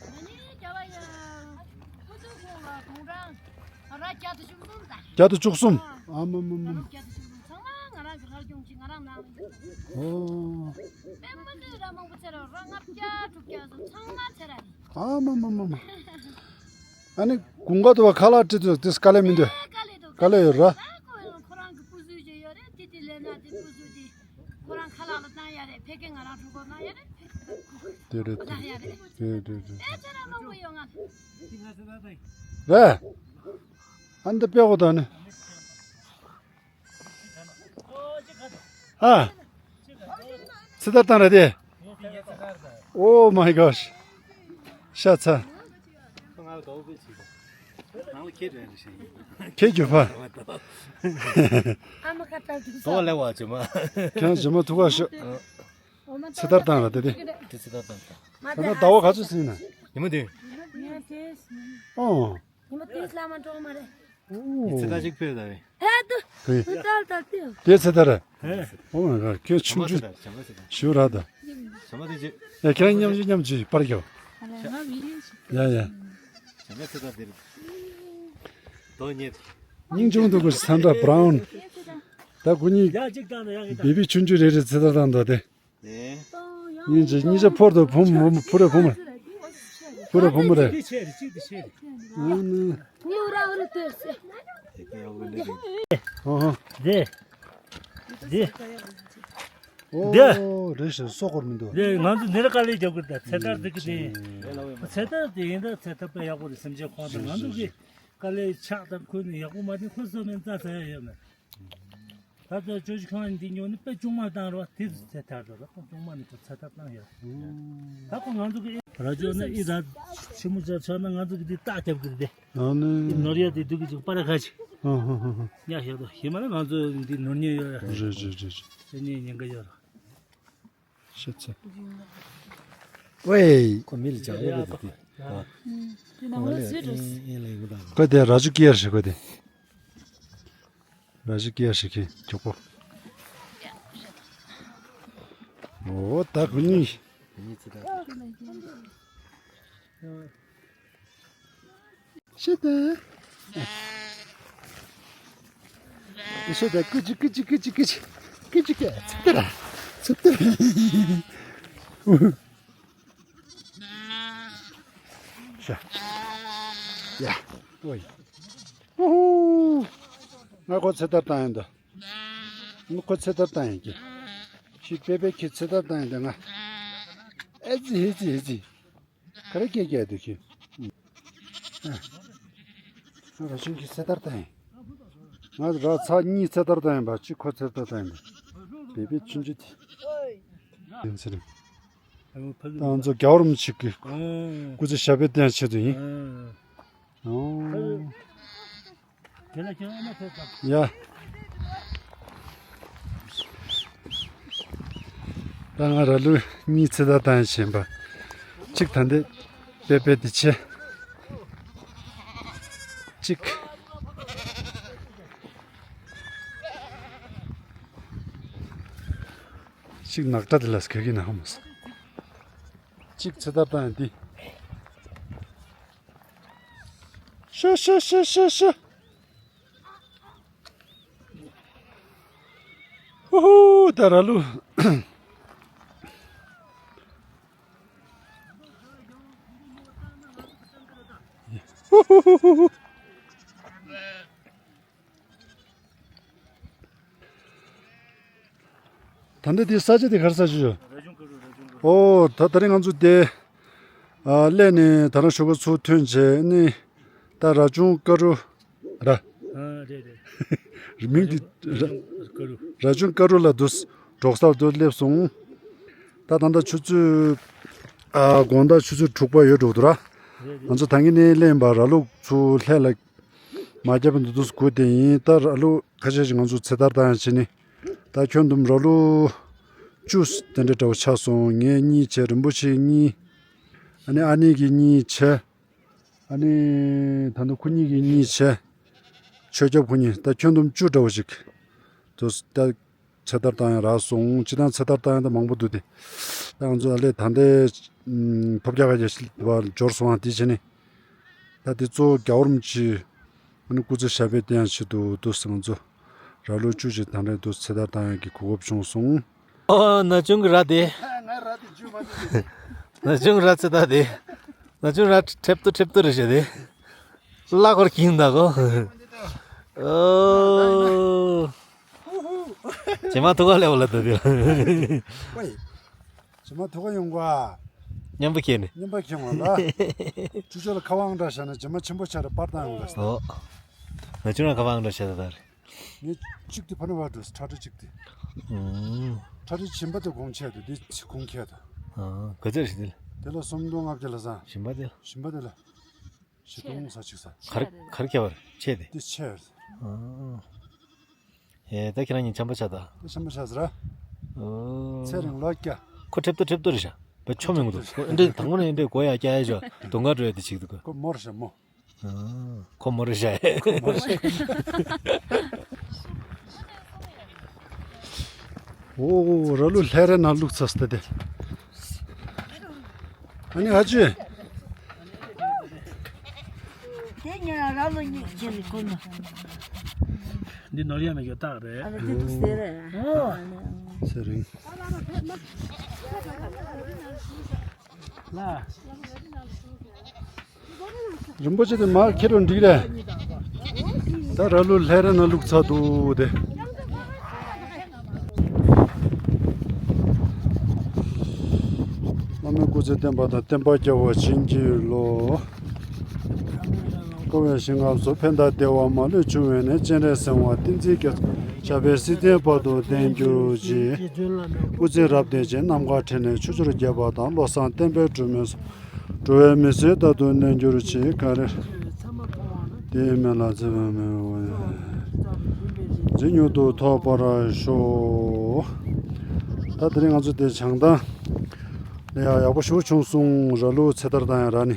བརྒྱ་དང་བཅུ་གསུམ། ཨ་མ་མ་མ། ཨོ། ཨ་མ་མ་མ་མ། ཨ་ནི་དགུན་ཁ་དུ་བ་ཁ་ལག་སྤྲད་དུས་དེ་དཀའ་ལས་མི་འདུག་དཀའ་ལས་ཡོད་ར། དེ་རེད། དེ་རེད། དེ་རེད། རེད། ཨ་འདི་དཔེ་གོ་ད་ནི། ཨ། ཚེ་ཐར་བཏང་ར་དེ། Oh my gosh. ཤ་ཚ། ཁྱེད་རྒྱུ་ཕ། ཨ་མ་ཁ་ཏར་དུ་ས། ལེ་བ་ཅི་མ། ཁྱེད་ཇི་མ་ཐུག་ག་ཤོག་ཚེ་ཐར་བཏང་ར་དེ་དེ། དེ་ཚེ་ཐར་བཏང་ད། ད་ཟླ་བ་ག་ཚོད་ཟིན་ན། ཉི་མ་དེ། ཨོ། ཉི་མ་དེ་ལ་མ་འགྲོ་མ་རེད། ཚེ་ཐར་ཅིག་ཕེབས་ད་རེད། ཧེ་ཏུ། ཧེ། ཏལ་ཏལ་ཏུ། དེ་ཚེ་ཐར་རེད། ཧེ། Oh my god. ཁྱོད་ཆུང་ཆུང་ཞུ་ར་ད། ཞུ་མ་དེ་ཅི། ཡ་ཁྱེད་མཉམ་ཞུ་མཉམ་ཞུ་པར་རྒྱོ། ཡ་ཡ། ཞུ་མ་ཚེ་ཐར་དེ་རེད། དོ་ཉེ། སྙིང་ཆུང་དུ་གུ་སན་ཏྲ་བྷ་རའུན། ད་གུ་ཉིད། ཡ་གཅིག་བཏང་ད་ཡ་གི་བེ་བི་ཆུང་ཆུང་རེ་རེ་ཚེ་ཐར་བཏང་ད་དེ། གཉིས་ཀྱི་གཉིས་ཀྱི་ཕོར་དུ་ཕུམ་ཕུ་རེ་ཕུམ་ཕུ་རེ་ཕུམ་རེ། དེ་ཆེ་རེ་གཅིག་དེ་ཆེ་རེ། ཨོ་ཧོ། དེ། དེ། ཨོ་རེ་ཞིག་སོ་སྐོར་མི་འདུག་དེ་ང་ཚོ་འདིར་དཀའ་ལས་རྒྱག་དགོས་ད་ཚེ་ཐར་དེ་གི་དེ། ཚེ་ཐར་དེ་ཡིན་ད་ཚེ་ཐར་དཔེ་ཡག་པོ་རེད་སེམས་ཅན་ཁོང་དང་ང་ཚོ་གི་དཀའ་ལས་ཆགས་དང་ཁོ་ནི་ཡག་པོ་མ་དེ་ཁོ་བཟོ་ནས་རྩ་ཚ་ཡ་ཡོད་མེད། ད་ལྟ་ཇོ་ཇོ་ཁང་འདི་ཉོ་ནི་དཔེ་ཆུང་མ་བཏང་རོགས་དེ་ཚོ་ཚེ་ཐར་རོགས་ད་ཆུང་མ་ནི་ཁོ་ཚེ་ཐར་བཏང་ཡོད། ད་ཁོ་ང་ཚོ་གི་ར་ཇོ་ནི་ཨི་ད་ཆི་མོ་ཆ་ཆ་ན་ང་ཚོ་གི་འདི་རྟགས་རྒྱབ་གི་རེད། ཨ་ནི་ཨི་ནོར་ཡ་འདི་འདུག་གི་ཅིག་པར་ཁ་ཅིག་ཨ་ཧ་ཧ་ཧ། ཡ་ཤ་དོ་ཤི་མ་ན་ང་ཚོ་འདི་ནོར་ཉེ་ཡོད་ར། རེད་རེད་རེད་རེད། ཤ་ཉེ་ཉེན་ག་ཡོད་ར། ཤ་ཚ། ཝེ། ཁོ་མི་ལ་ཅག་ཡོད་གི་འདུག་དེ། དེ་ནང་ལ་ཟེར་རོ། ཁོ་དེ་ར་ཇོ་ཀི་ཡར་ཤི་ཁོ་དེ། ར་ཇི་ཀི་ཡ་ཤི་ཁི་མགྱོགས་པོ། འོ་ད་ཁོ་གཉིས། ཤི་ད། ཤི་ད་ཀུ་ཅི་ཀུ་ཅི་ཀུ་ཅི་ཀུ་ཅི་ཀུ་ཅི་ཀ་ཚི་ཏི་ར་ཚི་ཏི་ར། ཤ། ཡ། ཨོ་ཡ། ཨུ་ཧུ། ང་ཁོ་ཚེ་ཐར་བཏང་ཡིན་ད། ང་ཁོ་ཚེ་ཐར་བཏང་ཡིན་གྱི། ཤི་པེ་པེ་ཁྱི་ཚེ་ཐར་བཏང་ཡིན་ད་ང་། ཨེ་ཙི་ཨེ་ཙི་ཨེ་ཙི། ག་རེ་སྐད་རྒྱག་འདུག་ཁྱི། ཨ། ང་ར་ཤུན་གྱི་ཚེ་ཐར་བཏང་ཡིན། ང་ར་ཚ་གཉིས་ཚེ་ཐར་བཏང་ཡིན་པ་གཅིག་ཁོ་ཚེ་ཐར་བཏང་ཡིན་པ། པེ་པེ་ཆུང་ཆུང་དེ། ཡིན་ཟེར། ད་ང་ཚོ་རྒྱལ་བ་རིན་པོ་ཆེ་གི་སྐུ་ཚེ་ཞབས་པད་བརྟན་ཆེད་དུ་ཡིན། ཨོ། ཡ། ད་ང་ར་ལུ་གཉིས་ཚེ་ཐར་བཏང་བཞིན་པ། གཅིག་ད་འདི་པེ་པེ་འདི་ཆེ། གཅིག་གཅིག་ནག་ཁྲ་དེ་ལ་ག་གི་ན་ཧ་མ་སོང་། གཅིག་ཚེ་ཐར་བཏང་ཡ་འདི། ཤ་ཤ་ཤ་ཤ་ཤ། ཧུ་ཧུ་ད་ར་ལུ། ཧུ་ཧུ་ཧུ་ཧུ། ད་ལྟ་དེ་ས་ཆ་དེ་ག་རེ་ས་ཆ་ཡོད། ཨོ་ད་ད་རིང་ང་ཚོ་དེ་ཨ་སླེབས་ནས་ད་རང་ཞོགས་པ་ཚུར་ཐོན་བྱས་ནས་ད་ར་ཆུང་ཀ་རུ་ར། མིང་དེ་ར་ཆུང་ཀ་རུ་ལ་འདུག་འབྲོག་སར་འདུག་སླེབས་སོང་། ད་ད་ལྟ་ཆུ་ཚོད་ཨ་དགོང་དག་ཆུ་ཚོད་དྲུག་པ་ཡོལ་འགྲོ་འདུག་ར། ང་ཚོ་ད་གིན་ནས་སླེབས་པ་ར་ལུག་ཚུར་ལྷས་ལ། མ་བརྒྱབ་པའི་འདུག་འདུག་སྒུག་བསྡད་ཡིན། ད་ར་ལུག་ཁ་ཤས་ཤིག་ང་ཚོ་ཚེ་ཐར་བཏང་ཡང་བྱས་ནས། ད་ཁྱོན་བསྡོམས་ར་ལུག་བཅུ་དེ་འདྲ་འདྲ་བོ་ཆགས་སོང་། ངས་གཉིས་བྱས། རིན་པོ་ཆེ་གཉིས། ཨ་ནི་ཨ་ནེ་གིས་གཉིས་བྱས། ཨ་ནི་ད་ནི་ཁོ་གཉིས་ཀྱིས་གཉིས་བྱས། ཆོས་སྐྱབས་ཁོ་གཉིས་ད་ཁྱོན་བསྡོམས་བཅུ་འདྲ་བོ་ཞིག་དུ་ད་ཚེ་ཐར་བཏང་ཡ་རག་སོང་། སྤྱིར་བཏང་ཚེ་ཐར་བཏང་ཡ་ད་མང་པོ་འདུག་སྟེ། ད་ང་ཚོ་ཨ་ལས་ད་ལྟའི་ཕོ་བརྒྱ་ག་རྒྱ་ཞིག་བར་འབྱོར་སོང་བ་དེ་བྱས་ནས། ད་དེ་གཙོ་བོ་རྒྱལ་བ་རིན་པོ་ཆེ་ཨ་ནི་སྐུ་ཚེ་ཞབས་པད་བརྟན་ཡ་ཆེད་དུ་འདུག་སེ་ང་ཚོ་ར་ལུག་བཅུ་ཞིག་ད་རེས་འདུག་ཚེ་ཐར་བཏང་ཡ་གི་གོ་སྐབས་བྱུང་སོང་། ཨོ་ན་ཆུང་གི་ར་དེ། ང་ར་དེ་བཅུ་མ་དེ། ན་ཆུང་ར་ཚེ་ཐར་དེ། ན་ཆུང་ར་ཁྲེབ་ཏོ་ཁྲེབ་ཏོ་རེད་ཤག་དེ། གླ་འཁོར་གྱིན་ད་གོ། ཨོ། ཇེ་མ་ཐུག་ག་ལེ་བ་ལ་ད་དེ། ཝེ། ཇེ་མ་ཐུག་ག་ཡོང་ག་མཉམ་པོ་ཁྱེར་ནས། མཉམ་པོ་ཁྱེར་ཡོང་ལ། ཅུ་ཅོ་ལ་ཁ་བ་ཨང་འདྲ་བཞག་ན་ཇེ་མ་ཆེན་པོ་ཆགས་རེ་པར་བཏང་ཡོང་ལ། ཨོ། ན་ཆུང་ར་ཁ་བ་ཨང་འདྲ་བཞག་ད་ད་རེད། ངས་གཅིག་དེ་ཕ་ནུ་བར་འགྲོ་ཁྲ་ཁྲ་གཅིག་དེ། ཨུམ། ཁྲ་ཁྲ་གཞན་པ་དེ་གོང་ཆེ་དུ་དེ་གོང་ཁྱད་དུ། ཨ་ག་ཚོད་རེད་དེ་ལ། དེ་ལ་སུམ་སྟོང་ལྔ་བརྒྱ་ལ་བཟང་། གཞན་པ་དེ་ལ། གཞན་པ་དེ་ལ། བཞི་སྟོང་ས་གཅིག་ས། གར་གར་ཁྱད་པར་ཆེ་དེ། དེ་ཆེ་རེད། ཨ། ཨེ་ད་ཁྱེད་རང་གཉིས་འཆམ་པོ་ཆགས་ད། དེ་འཆམ་པོ་ཆགས་ཟེར། ཨོ། ཚེ་རིང་ལོ་བརྒྱ། ཁོ་ཁྲེབ་ཏོ་ཁྲེབ་ཏོ་རེད་ཤག་བ་ཆོ་མི་འདུག་ཁོ་ཨེ་འདྲས་དང་པོ་ནས་ཨེ་འདྲས་མགོ་ཡ་སྐྱ་ཡ་ཤོ་དུང་ག་འགྲོ་ཡ་དེ་ཆིག་འདུག་ཁོ་མོར་ཤ་མོ། ཨ། ཁོ་མོ་རེད་ཤག་ཨོ་ར་ལུག་ལྷས་རའི་ནང་བླུགས་ཚར་སྟེ་དེ། ཨ་ནི་ཨ་ཅེ། དེ་ཉིན་ར་ལུག་གཉིས་ཁྱེར་ནས་ཁོ་ན། འདི་ནོར་ཡ་མེད་ཀྱི་རྟགས་རེད། ཨ་ནི་དེ་དུ་ཟེར་རེད། ཨོ། ཚེ་རིང་། ལ། རིན་པོ་ཆེ་དེ་མར་ཁྱེར་རུ་འགྲིག་རེད། ད་ར་ལུག་ལྷས་ར་ནང་བླུགས་ཚར་འདུག་དེ། བླ་མའི་སྐུ་ཚེ་བརྟན་པ་དང་བསྟན་པ་རྒྱས་པ་བྱིན་གྱིས་རློབས། འཁོར་བའི་ཞིང་ཁམས་སུ་ཕན་དང་བདེ་བ་མ་ལུས་འབྱུང་བའི་གནས། སྤྱན་རས་གཟིགས་དབང་བསྟན་འཛིན་རྒྱ་མཚོ། ཞབས་པད་སྲིད་མཐའི་བར་དུ་བརྟན་གྱུར་ཅིག་སྐུ་ཚེ་རབ་བརྟན་ཅིང་ནམ་མཁའ་འཕྲིན་ལས་ཕྱོགས་བཅུར་རྒྱས་པ་དང་། བློ་བཟང་བསྟན་པའི་སྒྲོན་མེ་སོགས་འགྲོ་བའི་མི་ཚེ་མཐར་ཐུག་གནས་གྱུར་ཅིག་ག་རེ་དེའི་སྨོན་ལམ་ཚེ་བ་མེད་པ་ཇི་མྱུར་དུ་ཐོབ་པར་ཤོག་ད་དེ་རིང་ང་ཚོ་དེ་བྱང་ཐང་ལ་ཡག་ཡག་པོ་ཞེ་པོ་བྱུང་སོང་། ར་ལུག་ཚེ་ཐར་བཏང་ཡ་རག་ནས།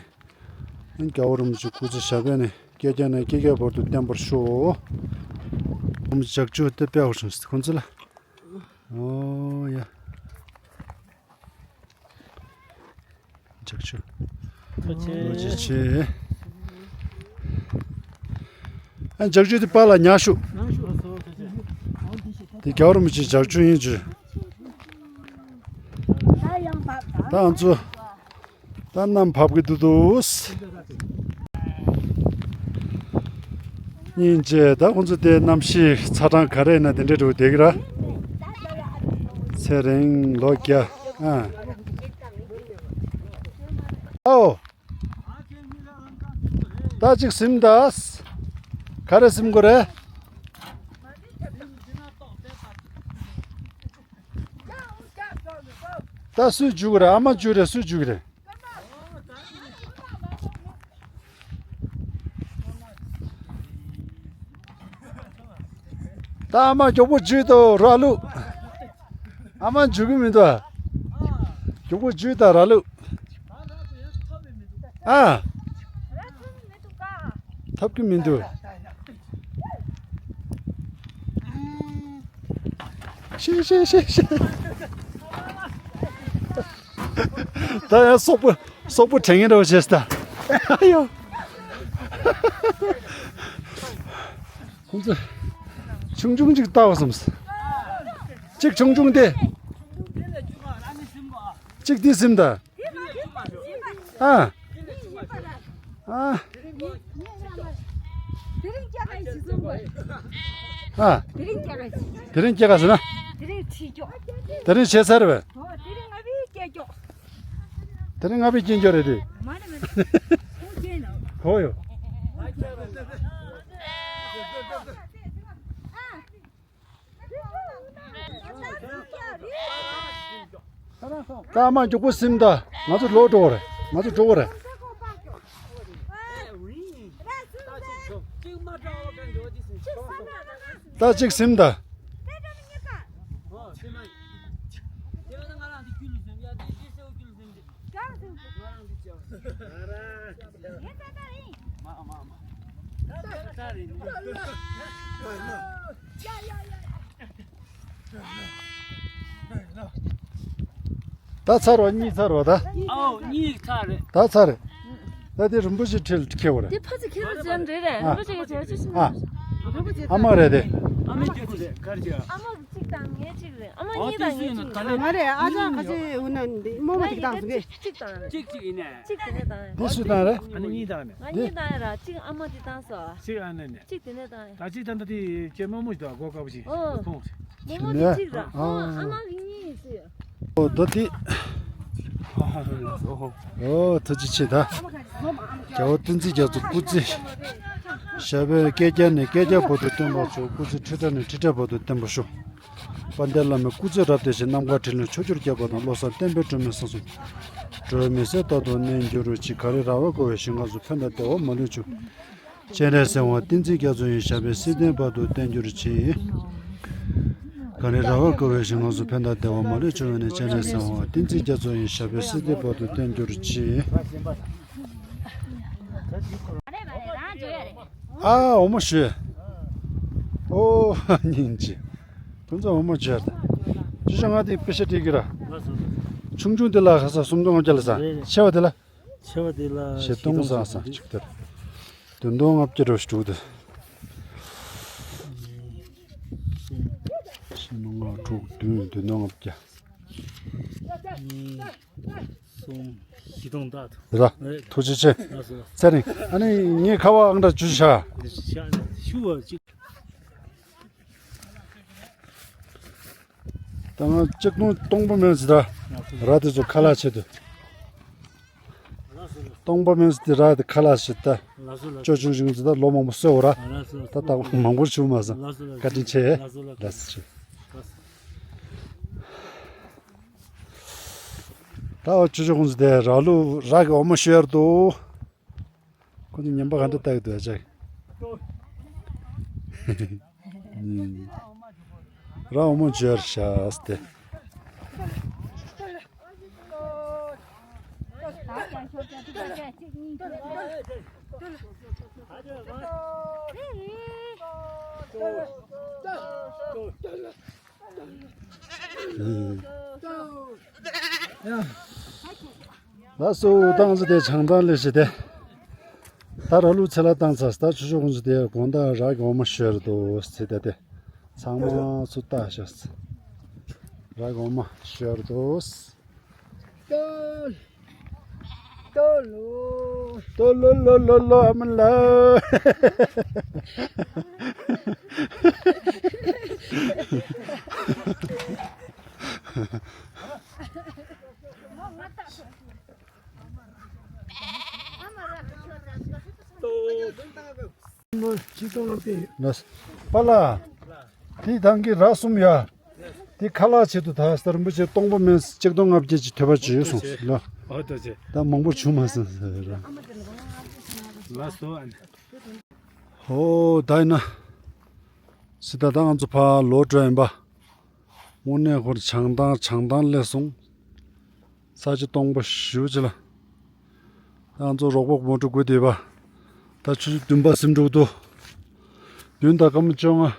རྒྱལ་བ་རིན་པོ་ཆེ་སྐུ་ཚེ་ཞབས་པད་ནས་བསྐལ་བརྒྱ་ནས་བསྐལ་བརྒྱའི་བར་དུ་བརྟན་པར་ཤོག་ཨོམ་ཇག་ཆུ་དེ་དཔེ་བ་བྱུང་ཁོང་ཚོ་ལ། ཨོ་ཡ། ཇག་ཆུ། ཐུགས་རྗེ་ཆེ། ཨ་ཇག་ཆུ་དེ་པཱ་ལགས་ཉར་ཤོག་དེ་རྒྱལ་བ་རིན་པོ་ཆེའི་ཇག་ཆུ་ཡིན་ཅི། ད་ང་ཚོ། ད་གནམ་བབས་ཀྱི་འདུག་འདུག་སྙིང་རྗེ། ད་ཁོང་ཚོ་དེ་གནམ་གཤིས་ཚ་གྲང་ག་རེ་ཡིན་ན་དེ་འདྲའི་འགྲོ་བསྡད་ཀྱི་ར། ཚེ་རིང་ལོ་བརྒྱ། ཨ། ཨའོ། ད་ཅིག་ཟིམ་ད། ག་རེ་ཟིམ་དགོས་རེད། ད་སུས་འཇུ་གི་རེད། ཨ་མ་འཇུ་རེད། སུས་འཇུ་གི་རེད། ད་ཨ་མ་མགྱོགས་པོ་འཇུས་དང་ར་ལུག་ཨ་མ་འཇུ་གི་མི་འདུག་མགྱོགས་པོ་འཇུས་དང་ར་ལུག་ཨ། ཐོབ་ཀྱི་མི་འདུག་ཤེ་ཤེ་ཤེ་ཤེ། ད་ཡང་སོག་པོ་སོག་པོ་དྲན་ངེས་འདྲ་བོ་བྱས་ད། ཨ་ཡོ། ཁོང་ཚོ་ཆུང་ཆུང་ཅིག་ལྟ་བ་བསམ། གཅིག་ཆུང་ཆུང་དེ། གཅིག་དེ་ཟིན་ད། ཨ། ཨ། དེ་རིང་སྐྱེ་ག་ཡིན་ཞིག་གསུང་དགོས། ཨ། དེ་རིང་སྐྱེ་ག་ཡིན། དེ་རིང་སྐྱེ་ག་ཟེར་ན། དེ་རིང་ཁྲིད་ཀྱོག་དེ་རིང་བྱས་ཚར་བས། ཨོ་དེ་རིང་ང་བི་སྐྱེ་ཀྱོག་དེ་རིང་ང་བི་སྐྱེ་ཀྱོག་རེད་དེ། མ་ནི་མ་ནི། ཁོ་སྐྱེ་ནོ། ཁོ་ཡོ། ད་མ་མགྱོགས་པོ་ཟིན་ད། ང་ཚོ་ལོག་འགྲོ་བ་རེད། ང་ཚོ་འགྲོ་བ་རེད། ད་གཅིག་ཟིན་ད། ད་ཚར་བ་གཉིས་ཚར་བ་ད། ཨའོ་གཉིས་ཚར་རེད། ད་ཚར་རེད། ད་དེ་རིན་པོ་ཆེ་ཁྲིར་ཁྱེར་བ་རེད། དེ་ཕ་ཚོ་ཁྱེར་བ་ཅན་རེད་རེད། ཨ། རིན་པོ་ཆེ་གི་བྱ་ཅི་ཞིག་ཨ། ཨ་མ་རེད་དེ། ཨ་མ་གཅིག་དང་ངའི་གཅིག་རེད། ཨ་མ་གཉིས་དང་ངའི་གཅིག་རེད། ང་རེད། ཨ་ཅག་ཁ་ཆེ་འུ་ན་འདི་རྨོ་མོ་དེ་བཏང་སོང་གི། གཅིག་དང་། གཅིག་གཅིག་ཡིན་ནས། གཅིག་དེ་ནས་བཏང་། འདི་སུ་བཏང་རེད། ཨ་ནི་གཉིས་བཏང་ནས། ང་གཉིས་བཏང་ཡ་ར། གཅིག་ཨ་མ་དེ་བཏང་སོང་། གཅིག་ཨ་ནི་ནས། གཅིག་དེ་ནས་བཏང་ཡ། ད་གཅིག་ད་ལྟ་དེ་ཁྱེད་རྨོ་མོ་ཞིག་འདུག་ག་སྒོ་དཀར་པོ་ཞིག་ཨོ། ཁོང་། རྨོ་མོ་དེ་གཅིག་ར། ཨོ་ཨ་མ་གི་གཉིས་ཡིན་སྲིད། ཨོ་ད་དེ། ཨོ་ཐུགས་རྗེ་ཆེ་ད། རྒྱལ་བ་བསྟན་འཛིན་རྒྱ་མཚོ་སྐུ་ཚེ་ཞབས་པད་བསྐལ་བརྒྱ་ནས་བསྐལ་བརྒྱ་བར་དུ་བརྟན་པར་ཤོག་སྐུ་ཚེ་ཁྲི་ཕྲག་ནས་ཁྲི་ཕྲག་བར་དུ་བརྟན་པར་ཤོག་དཔལ་ལྡན་བླ་མའི་སྐུ་ཚེ་རབ་བརྟན་ཞིང་རྣམ་དཀར་འཕྲིན་ལས་ཕྱོགས་བཅུར་ཁྱབ་པ་དང་། བློ་བཟང་བསྟན་པའི་སྒྲོན་མེ་ས་གསུམ་འགྲོ་བའི་མི་སེར་རྟག་ཏུ་གནས་འགྱུར་ཅིག་གངས་རི་ར་བས་བསྐོར་བའི་ཞིང་ཁམས་སུ་ཕན་དང་བདེ་བ་མ་ལུས་འབྱུང་། སྤྱན་རས་གཟིགས་དབང་བསྟན་འཛིན་རྒྱ་མཚོ་ཡི་ཞབས་པད་སྲིད་མཐའི་བར་དུ་བརྟན་གྱུར་ཅིག་གངས་རི་ར་བས་བསྐོར་བའི་ཞིང་ཁམས་སུ་ཕན་དང་བདེ་བ་མ་ལུས་འབྱུང་བའི་གནས། སྤྱན་རས་གཟིགས་དབང་བསྟན་འཛིན་རྒྱ་མཚོ་ཡི་ཞབས་པད་སྲིད་མཐའི་བར་དུ་བརྟན་གྱུར་ཅིག་ཨ་འོ་མ་ཞུ། ཨོ་སྙིང་རྗེ། ཁོང་ཚོ་འོ་མ་བྱས་ད། ཅི་ཞོག་ང་དེ་པེ་ཤ་སྤྲད་ཀྱི་ར། ཆུང་ཆུང་དེ་ལ་ཁ་ས་སུམ་སྟོང་ལྔ་བརྒྱ་ལ་ས། ཆེ་བ་དེ་ལ། ཆེ་བ་དེ་ལ་བཞི་སྟོང་བཟང་བཟང་གཅིག་དེར། བདུན་སྟོང་ལྔ་བརྒྱ་འགྲོ་ཞིག་འགྲོ་གི་འདུག་བཞི་ལྔ་དྲུག་བདུན། བདུན་སྟོང་ལྔ་བརྒྱ། གསུམ། བཞི་སྟོང་ལྟར་དུ། ར། ཐུགས་རྗེ་ཆེ། ཚེ་རིང་། ཨ་ནི་ངའི་ཁ་བ་ཨང་འདྲ་བཅུ་ཤ། ཤུ་བ་གཅིག་ད་ང་གཅིག་སྟོང་སྟོང་པ་མེད་ཟེར་ད། ར་དེ་ཚོ་ཁ་ལག་བྱེད་དུ། སྟོང་པ་མེད་ཟེར་དེ་ར་དེ་ཁ་ལག་བྱེད་ད། ཅོ་ཅུང་ཅུང་ཟེར་ད་ལོ་མང་པོ་གསོས་འོ་ར། ད་ད་མང་པོ་བྱུང་མ་སོང་། བཀའ་དྲིན་ཆེ། ལགས་སོ་ཆེ། ད་འོ་ཅོ་ཅོ་ཁོང་ཚོ་དེ་ར་ལུག་ར་གི་འོ་མ་ཤོར་འདུག་ཁོ་ཚོ་ངན་པ་ག་འདྲ་ལྟ་གི་འདུག་ཨ་ཅག་ར་འོ་མ་འབྱོར་ཤག་སྟེ། ལགས་སོ། ཏང་ཚོ་དེ་བྱང་ཐང་ལས་བྱེད་དེ། ད་ར་ལུག་ཚེ་ལ་བཏང་ཚར། ད་ཆུ་ཤོག་ཁོང་ཚོ་དེ་དགོང་དག་ར་གི་འོ་མ་བཞོས་རེད་འདུག་ཟེར་ད་དེ། ཚང་མ་ཚུར་ལྟ་ཤག་ར་གི་འོ་མ་བཞོས་རེད་འདུག་ཏོ་ལོ། ཏོ་ལོ་ལོ་ལོ་ལོ་ཨ་མ་ལ། ལགས། པཱ་ལགས། དེ་ཐང་གི་ར་གསུམ་ཡ། དེ་ཁ་ལག་ཆེད་དུ་ད་ས་རིན་པོ་ཆེ་སྟོང་པ་མིན་གཅིག་སྟོང་ལྔ་བརྒྱ་ཅིག་ཐོབ་པ་བྱོས་སོང་ལ། ཨོ་ཏོ་ཆེ། ད་མང་པོ་བྱུང་མ་སོང་ཟེར་ར། ལགས་སོ་ཨ་ནི། ཧོ་ད་ཡིན་ན། སི་ད་ད་ང་ཚོ་ཕར་ལོག་འགྲོ་ཡིན་པ། དངོས་གནས་ཁོར་བྱང་ཐང་བྱང་ཐང་སླེབས་སོང་། ས་ཆ་སྟོང་པ་ཞེ་པོ་ཅིག་ལ། ང་ཚོ་རོགས་པ་མོ་ཊ་སྒུག་བསྡད་པ། ད་ཆུ་ཚོད་བདུན་པ་ཟིན་འགྲོ་གི་འདུག་བདུན་དང་སྐར་མ་བཅོ་ལྔ།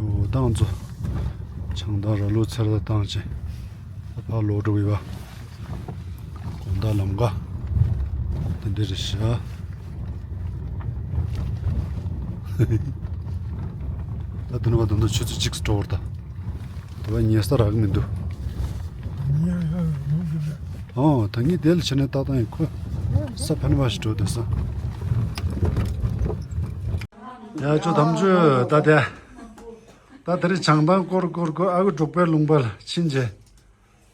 ཡོ་ཏང་ཚོ། བྱང་ཐང་ར་ལུག་ཚེ་ལ་བཏང་བྱས། ཕར་ལོག་འགྲོ་གི་ཡོད་པ། དགོང་དག་ལམ་ཁ། དེ་འདྲ་རེད་ཤག་ད་དེ་ནས་བ་ད་ལྟ་ཆུ་ཚོད་གཅིག་འགྲོ་བར་ད། དེ་བ་ཉལ་ས་རག་གི་མི་འདུག་ཨོ་ད་ངས་དེ་ལ་བྱས་ནས་ཏག་ཏག་ཡིན། ཁོ་ས་ཕན་པ་ཞིག་འགྲོ་དུས་ས། ཡ་ཅོ་དམ་ཆོས་ད་དེ། ད་དེ་རིང་བྱང་ཐང་སྐོར་སྐོར་སྐོར་ཨ་ཁུ་འབྲུག་པའི་ལུང་པ་ལ་ཕྱིན་རྗེས།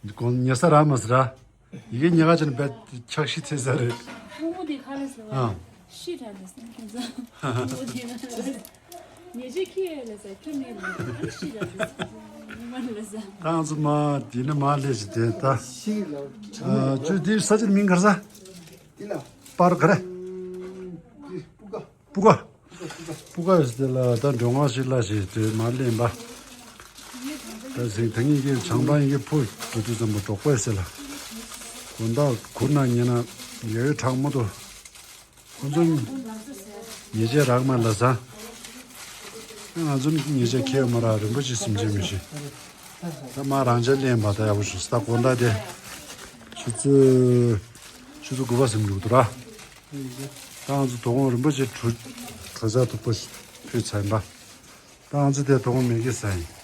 དགོང་ཉལ་ས་རག་མ་ཟེར་ར། ཡི་གེ་ཉལ་ཁ་ཅན་པའི་འཁྱག་ཤི་ཚེ་ས་རེད། སྔོན་མོ་དེ་ཁ་ལ་ཟེར་བ། ཨ། ཤི་དྲག་ནས་སེམས་ཁོང་ཚོ། སྔོན་མོ་དེ་ཁ་ལ་ཟེར། ཉེ་ཆད་ཁྱི་ཡོད་ལ་ཟེར། ཁྱོད་མེད་ལ་ཟེར། ཤི་དྲག་ནས་སེམས་ཁོང་ཚོ། ཉི་མ་ལ་ཟེར། ད་ང་ཚོ་མ་དེ་ནི་མ་ལས་ཞིག་དེ་ད། ཨ། ཅུ་དེ་ས་ཆ་མིང་ག་རེ་ཟ། དེ་ལ། པར་ག་རེ། དེ་སྤུ་ག་སྤུ་ག་སྤུ་ག་ཡོད་དེ་ལ་ད་འགྲོ་ངག་ཞིག་ལ་ཞིག་དེ་མ་ལེན་པ། ད་ཟིག་ད་ངེད་ཀྱི་བྱང་ཐང་ཡི་གེ་ཕུ་འགྲོ་དུས་ཙམ་པ་འབྲོག་པའི་སེ་ལ། དགོང་དག་གུར་ནང་ཉལ་ན་ཡོད་ཡོད་དྲག་མ་འདུག་ཁོ་ཚོ་ཉེས་ཆད་རག་མ་ལ་ས། ང་ཚོ་ཉེས་ཆད་ཁྱེར་མ་རག་རིན་པོ་ཆེ་སེམས་ཅན་མི་ཤེས། ད་མ་རང་ཆ་ལེན་པ་ད་ཡག་པོ་ཞུ་ད་དགོང་དག་དེ། ཆུ་ཚོད། ཆུ་ཚོད་དགུ་པ་ཟིན་འགྲོ་འདུག་ར། ད་ང་ཚོ་དོ་དགོང་རིན་པོ་ཆེ་གྲོ་གྲོ་ཆ་ཐུག་པ་ཕུལ་ཚར་ཡིན་པ། ད་ང་ཚོ་དེ་དོ་དགོང་མེ་གི་ཟ་ཡིན།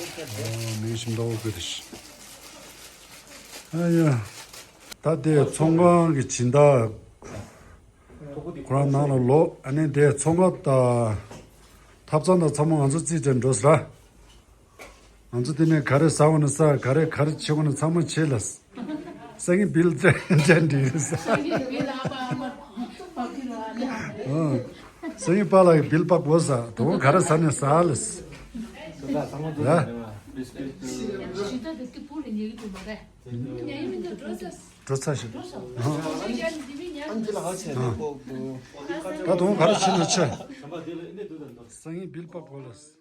ཨོ་མེ་གི་ཞིམ་ཏོག་དགོས་དེ་ཤི། ཨ་ཡ། ད་དེ་ཚོང་ཁང་གི་སྦྱིན་བདག་ཁོ་རང་ནང་ལ་ལོག་ཨ་ནི་དེ་ཚོང་ཁང་དང་ཐབ་ཚང་དང་ཚང་མ་ང་ཚོ་རྩིས་དྲན་འགྲོ་ཟེར། ང་ཚོ་དེ་ནས་ག་རེ་ཟ་བ་ན་ཟ། ག་རེ་ག་རེ་བྱེད་དགོས་ན་ཚང་མ་བྱེད་ལ། སང་ཉིན་བིལ་ཅན་ཅན་འདྲི་ཟ། ཨ། སང་ཉིན་པཱ་ལགས་ཀྱི་བིལ་ཕག་གོ་ཟ། དོ་དགོང་ག་རེ་ཟ་ནས་ཟ་ལ། ཡ། འགྲོ་ཚར་ཤག་ད་དོ་དགོང་ག་རེ་བྱེད་ན་བྱེད། སང་ཉིན་བིལ་ཕག་གོ་ལ།